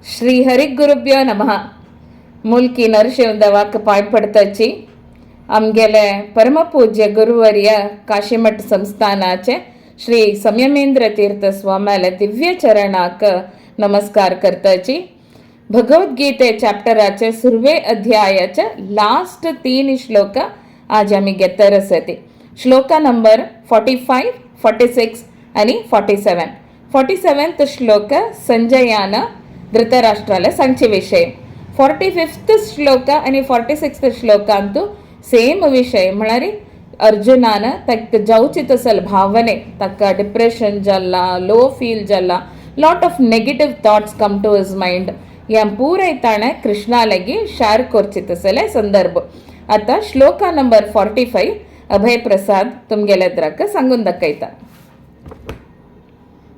श्री हरिगुरुभ्यो नमः. मुल्की नरशिंव दवाक पांय पडताची. आमगेले परमपूज्य गुरुवर्य काशीमठ संस्थानाचे श्री संयमेंद्र तीर्थ स्वाम्याले दिव्य चरणाक नमस्कार करताची. भगवद्गीते चॅप्टराचे सुरवे अध्यायाचे लास्ट तीन श्लोक आज आमी घेतर आसती. श्लोका नंबर 45, 46 आणि 47. 47th श्लोक संजयान धृतराष्ट्राला सांगचे विषय. 45th श्लोक आणि 46th श्लोकांतू सेम विषय, म्हळ्यार अर्जुनान ताका जावची तसल भावने, ताका डिप्रेशन जाला, लो फील जाला, lot of negative thoughts come to his mind. ह्या पुराय ताणें कृष्णा लागीं शेअर करची तसले संदर्भ. आतां श्लोका नंबर 45 अभय प्रसाद तुमगेल्या द्राक सांगून दाखयता.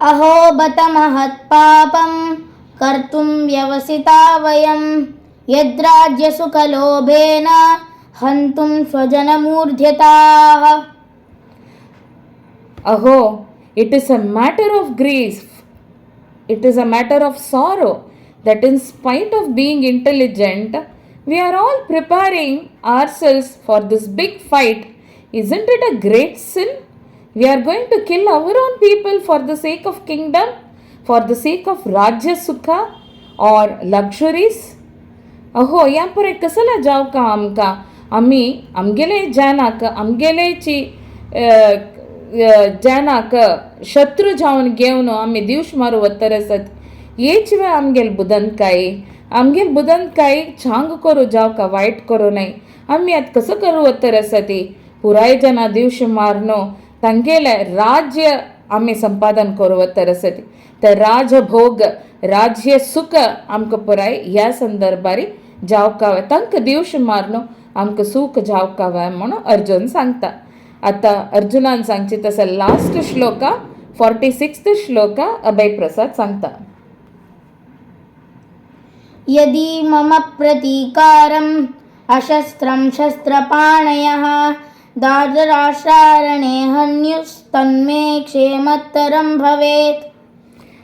अहो बत महत्पापं कर्तुं व्यवसिता वयं यद्राज्यसुखलोभेन हन्तुं स्वजनमूर्ध्यताः. Aho, it is a matter of grief, it is a matter of sorrow that in spite of being intelligent, we are all preparing ourselves for this big fight. Isn't it a great sin? We are going to kill our own people for the sake of kingdom, for the sake of Rajya Sukha or luxuries. अहो, ह्या पुराय कसला जावका आमकां? आमी आमगेले जनाक, आमगेलेची जनाक शत्रू जावन घेवन आमी दिवश मारू वतर आसत. हेच वे आमगेल बुदंतकाय? आमगेल बुदंतकाय चांग करूं जावका, वायट करूं न्हय. आमी आतां कसो करूं वतर आसा ती? पुराय जना दिवश मारनो तांगेले राज्य आमी संपादन करूं वतर आसती. तर राजभोग, राज्य सुख आमकां पुराय ह्या संदर्भार जावका, तांकां दिवश मारनो आमकां सूख जावका म्हणून अर्जुन सांगता. आतां अर्जुनान सांगची तसो लास्ट श्लोका, 46th श्लोका अभय प्रसाद सांगता. यदि मम प्रतीकारम् अशस्त्रं शस्त्रपाणयः धार्तराष्ट्रारणे हन्युस्तन्मे क्षेमतरं भवेत्.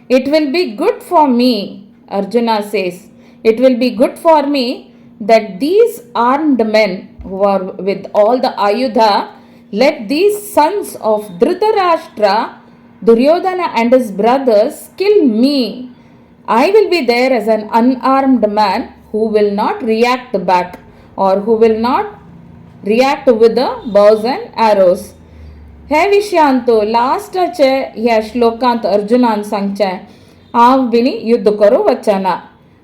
It will be good for me, Arjuna says, it will be good for me that these armed men who are with all the Ayudha, let these sons of Dhritarashtra, Duryodhana and his brothers, kill me. I will be there as an unarmed man who will not react back or who will not react with the bows and arrows. हे विशयांत लास्टाचे ह्या श्लोकांत अर्जुनान सांगचें, हांव बिनी युद्ध करूं वचना,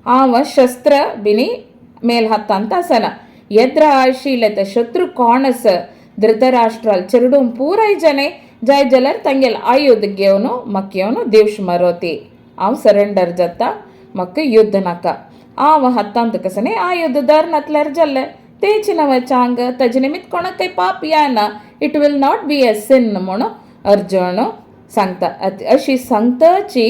हांव शस्त्र बिनी मेल हातांत आसना. येद्रा आशिल्ले ते शत्रू कोण आसा? धृतराष्ट्राल चेरडूं पुराय जने जाय जाल्यार तांगेल आयुध घेवन म्हाका येवन दिवश मारोती. हांव सरेंडर जाता, म्हाका युद्ध नाका. हांव हातांत कसं न्ही आयुध धरनातल्यार जालें. तेच नवे चांग ताजे निमित्त कोणाक काही पाप येना. It will not be a sin म्हणून अर्जुन सांगता. अशी सांगताची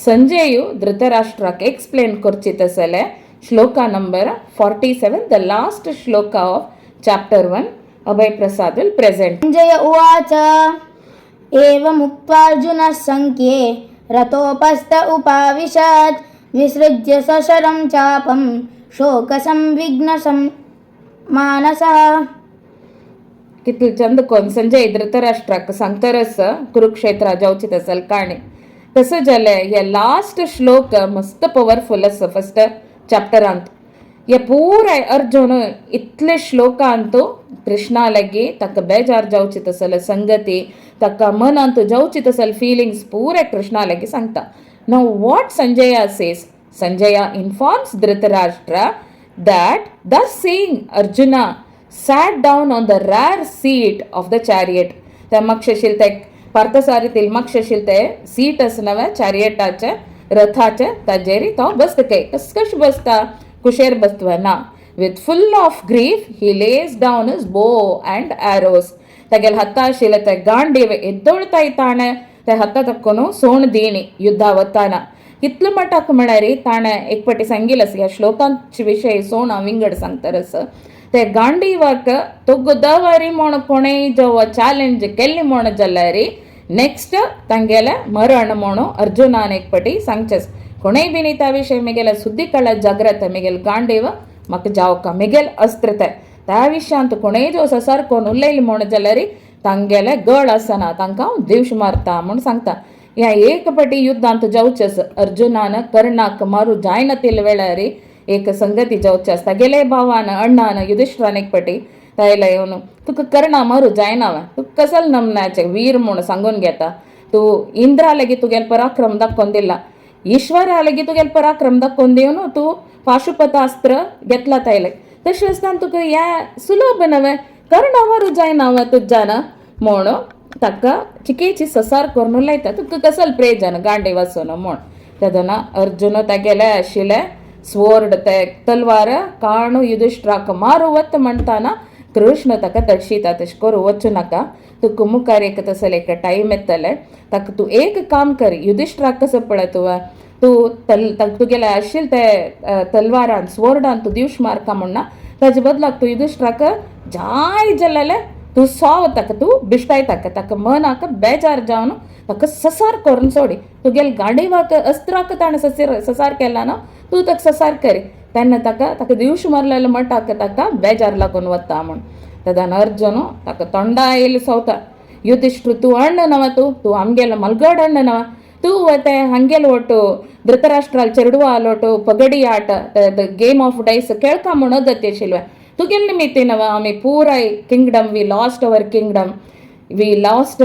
संजय धृतराष्ट्राक एक्सप्लेन करची तसले shloka number 47, the last shloka of chapter 1, Abhay Prasad will present. Sanjaya उवाच, एवमुक्त्वार्जुनः सङ्ख्ये रथोपस्थ उपाविशत् विसृज्य सशरं चापं शोकसंविघ्नसं मानसः. कितले चंद कोण संजय धृतराष्ट्राक सांगतरच कुरुक्षेत्रा जावची तसल काणी तसं जालें. हे लास्ट श्लोक मस्त पवरफूल आसा फर्स्ट चॅप्टरांत. हे पुराय अर्जुन इतले श्लोकांत कृष्णा लागीं ताका बेजार जावची तसले संगती, ताका मनांत जावची तसले फिलिंग्स पुराय कृष्णा लागीं सांगता. Now what Sanjaya says? Sanjaya informs Dhritarashtra that thus saying, Arjuna sat down on the rear seat of the chariot. त्या मक्षशील ते पार्थसारथील मक्षशील ते सीट आसा नवे चॅरियटाचे, रथाचे, ताजेर तो बसता. काय कस कश बसता? कुशेर बसता ना. With full of grief he lays down his bow and arrows. तागेले हाता आशिल्ले ते गांडीव एದ್ದोळताय ताणें ते हाता तक्कोन सोण दीणी युद्धा वताना. इतलो मटाक म्हळ्यार ताणें एक पाटी सांगिल्लें आसा. ह्या श्लोकांचे विशय सोण हांव विंगड सांगता आसा. ते गांडीवाक तो गोदावरी म्हण कोणेय जेव चॅलेंज केल्ली म्हण जाल्यार नेक्स्ट तांगेलें मरण म्हणून अर्जुनान एक पाटी सांगचें. कोणय बीन त्या विशय मेगेले सुद्दी कळ्ळ्यार जाग्रत मेगेल गांडीव म्हाका जावका मेगेल अस्त्र तें त्या विशयांत कोणय जो ससार कोण उलयले म्हूण जाल्यार तांगेले गळ आसना, तांकां हांव दिवश मारता म्हूण सांगता. ह्या एक पटी युद्धांत जावचें अर्जुनान कर्णाक मारू जायना तिले वेळार एक संगती जावचे आसता. गेले भावान अण्णान युधिश्ठरान एक पटी तायला येवन तुका कर्णा मारू जायना वा, तुका कसल नमनाचें वीर म्हूण सांगून घेता, तूं इंद्रा लेगीत तुगेले पराक्रम दाखोवन दिला, ईश्वरा लेगीत तुगेले पराक्रम दाखोवन दिवन तूं पाशुपतास्त्र घेतला तायले, तशें आसतना तुका ह्या सुलभ नवें कर्णा मारू जायना वा तुज्यान म्हूण ताका चिकेची ससार करून उलयता, तुका कसल प्रयोजन गांडी वासून म्हूण. तेन्ना अर्जुन तागेले आशिल्ले स्वोर्ड ते तलवार काणू युधिश्ठराक मारू वत म्हणटाना कृष्ण ताका तडशिता, तशें करूं वचूं नाका, तुका मुखार एक तसले एक टायम येतले, ताका तूं एक काम कर, युधिश्ठराक कसो पळय तुवें तूं तल तुगेले आशिल्ले ते तलवारान स्वोर्डान तूं दिवश मारका म्हणना, ताजे बदलाक तूं युधिश्ठराक जाय जाल्यार तूं सोव ताका तूं बिश्टाय ताका, ताका मनाक बेजार जावन ताका ससार करून सोडी, तुगेले गांडीवाक अस्त्राक ताणें ससार केला न्हू तूं ताका ससार कर, तेन्ना ताका ताका दिवश मारलेलो मठाक ताका बेजार लागून वता म्हूण. तेन्ना अर्जुन ताका तोंडा येयले सोवता, युधिश्ठर तूं अण्ण नवा, तूं तूं आमगेलो मलगड अण्ण नवा, तूं वते हांगेलो ಒಟ್ಟು ಧೃತರಾಷ್ಟ್ರಾಲ್ ಚೆರಡುವ ಆಲೋಟು ಪಗಡಿ ಆಟ the game of dies ಕೇಳ್ಕ म्हूण गती आशिल्लें तुगेले निमित्त नव आमी पुराय kingdom, we lost our kingdom, we lost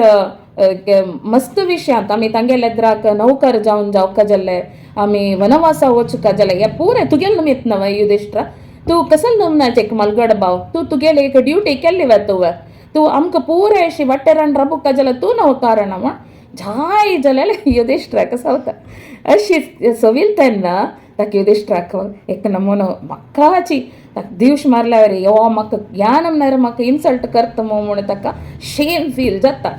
मस्त विशयांत आमी तांगेले एद्राक नौकर जावन जावका जाल्ले, आमी वनवासा वचूका जाले, हे पुराय तुगेले निमित्त नव युधिश्ठरा, तूं कसल नमनाचें एक मलगड भाव, तूं तुगेले एक ड्युटी केल्ली वे तुवें, तूं आमकां पुराय अशी वाटेरान राबूका जाल्यार तूं नव कारण म्हूण जाय जाल्यार युधिश्ठराक सावता. अशी सवील तेन्ना ताका युधिश्ठराक एक नमुनो म्हाकाची ताका दिवश मारल्यार यो म्हाका ह्या नमनार म्हाका इन्सल्ट करता म्हूण ताका शेम फील जाता.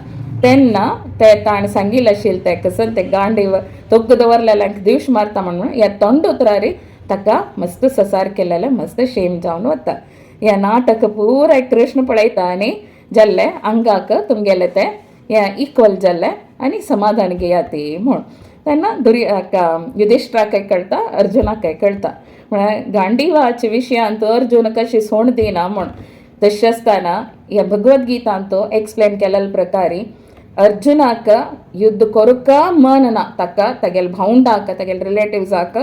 तेन्ना ते ताणें सांगिल्लें आशिल्लें तें कसन तें गांडीव तोग्ग दवरलेल्यांक दिवश मारता म्हणून ह्या तोंड उतरारी ताका मस्त ससार केलेलें मस्त शेम जावन वता. ह्या नाटक पुराय कृष्ण पळयता आनी जाल्लें आंगाक तुमगेलें तें हें इक्वल जाल्लें आनी समाधान घेयात म्हूण. तेन्ना युधिश्ठराकय कळटा अर्जुनाकय कळटा म्हळ्यार गांडीवाच्या विशयांत अर्जुन कशी सोण दिना म्हूण. तशें आसतना ह्या भगवद्गीतांत एक्सप्लेन केल्ले प्रकारे अर्जुनाक युद्ध करूंक मन ना, ताका तागेले भावंडाक तागेले रिलेटिव्साक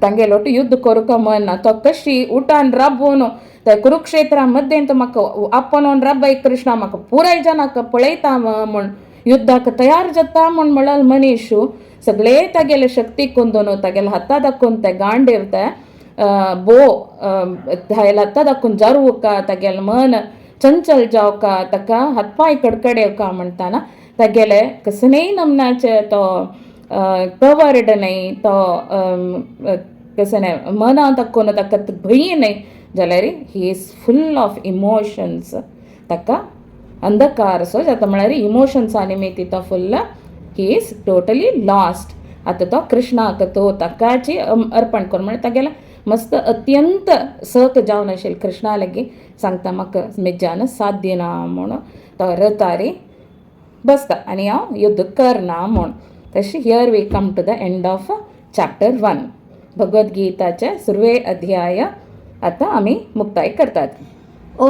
तांगेलो युद्ध करूंक मन ना, तो कशी उठान राबोवन त्या कुरुक्षेत्रा मध्येंत म्हाका आपोवन राबय कृष्णा म्हाका पुराय जनाक पळयता म्हूण युद्धाक तयार जाता म्हूण म्हळ्यार मनीश सगळे तागेले शक्ती कोंदून तागेले हाता दाखोवन ते गांडीव ते बो तागेले हाता दाखोवन जारुका तागेलें मन चंचल जावका ताका हातपांय कडकडेवका म्हणटाना तागेले कसलेय नमनाचे तो कवर्ड न्हय, तो कसलें मनां दाखोवन ताका भंय न्हय जाल्यार he is full of emotions, ताका अंधकार सो जाता म्हळ्यार इमोशन्सा निमित्त तो full he is totally lost. आतां तो कृष्णाक तो ताकाची अर्पण कर म्हळ्यार तागेलें मस्त अत्यंत सक जावन आशिल्लें कृष्णा लागीं सांगता म्हाका म्हज्यान साध्य ना म्हूण तो रथारी बसता आनी हांव युद्ध करना म्हूण. तशें here we come to the end of chapter 1 भगवद्गीताचे सुरवे अध्याय आतां आमी मुक्ताय करतात. ॐ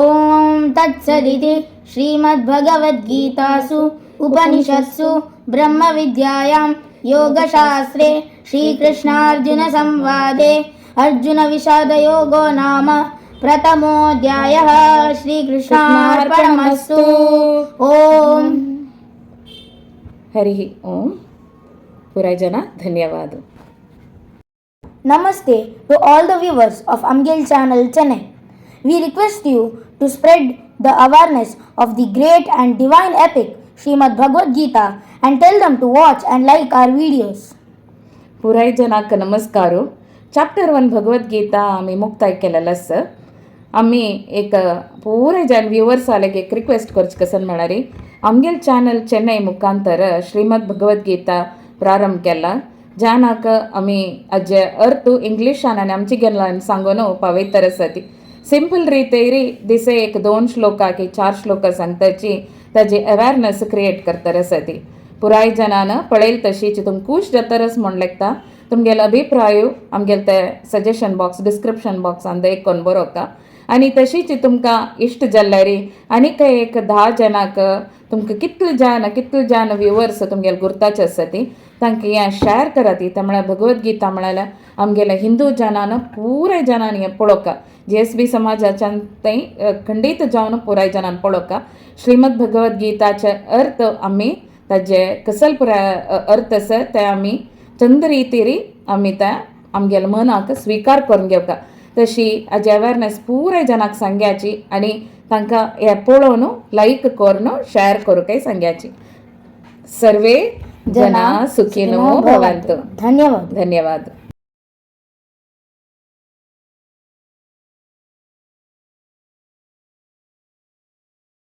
तत्सदिति श्रीमद्भगवद्गीतासु उपनिषत्सु ब्रह्मविद्यायां योगशास्त्रे श्रीकृष्णार्जुनसंवादे अर्जुनविषादयोगो नाम प्रथमोऽध्यायः. श्रीकृष्णार्पणमस्तु. ॐ हरिः ओम. पुराय जना धन्यवाद. Namaste to all the viewers of Amgel channel Chennai. We request you to spread the awareness of the great and divine epic Srimad Bhagavad Gita and tell them to watch and like our videos. पुराय जनाक नमस्कार. Chapter 1 Bhagavad Gita आमी मुक्ताय केलेलो आसा. आमी एक पुराय जन व्युवर्स आले एक रिक्वेस्ट करचे कसन म्हळ्यार आमगेल चॅनल चेन्नय मुखांतर श्रीमद भगवद्गीता प्रारंभ केला, जानाक आमी हाजे अर्थ इंग्लिशान आनी आमचे गेल्ल्यान सांगून पावयतर आसा. ती सिंपल रितेरी दिसे एक 2 श्लोका की 4 श्लोका सांगताची ताजी अवेरनेस क्रिएट करतर आसा. ती पुराय जनान पळयल तशी चितून खूश जातरच म्हूण लेगता. तुमगेलो अभिप्राय आमगेले ते सजेशन बॉक्स डिस्क्रिप्शन बॉक्सान दयकोन बरोवका. आनी तशीच तुमकां इश्ट जाल्यार आनीक एक 10 जाणांक, तुमकां कितले जाण व्युवर्स तुमगेले गुर्ताचे आसा ती तांकां हें शेअर करात. ती म्हळ्यार भगवद्गीता म्हळ्यार आमगेल्या हिंदू जनान पुराय जनान हें पळोवका. GSB समाजाच्यान थंय खंडीत जावन पुराय जनान पळोवका. श्रीमद भगवद्गीताचे अर्थ आमी ताजे कसल पुराय अर्थ आसा ते आमी चंद रितीरी आमी त्या आमगेल्या मनाक स्विकार करून घेवका. तशी हाजी अवेरनेस पुराय जनाक सांग्याची आनी तांकां हें पळोवन लायक करून शेअर करूंकय सांग्याची. सर्वे जना सुखिनो भवन्तु. धन्यवाद. धन्यवाद.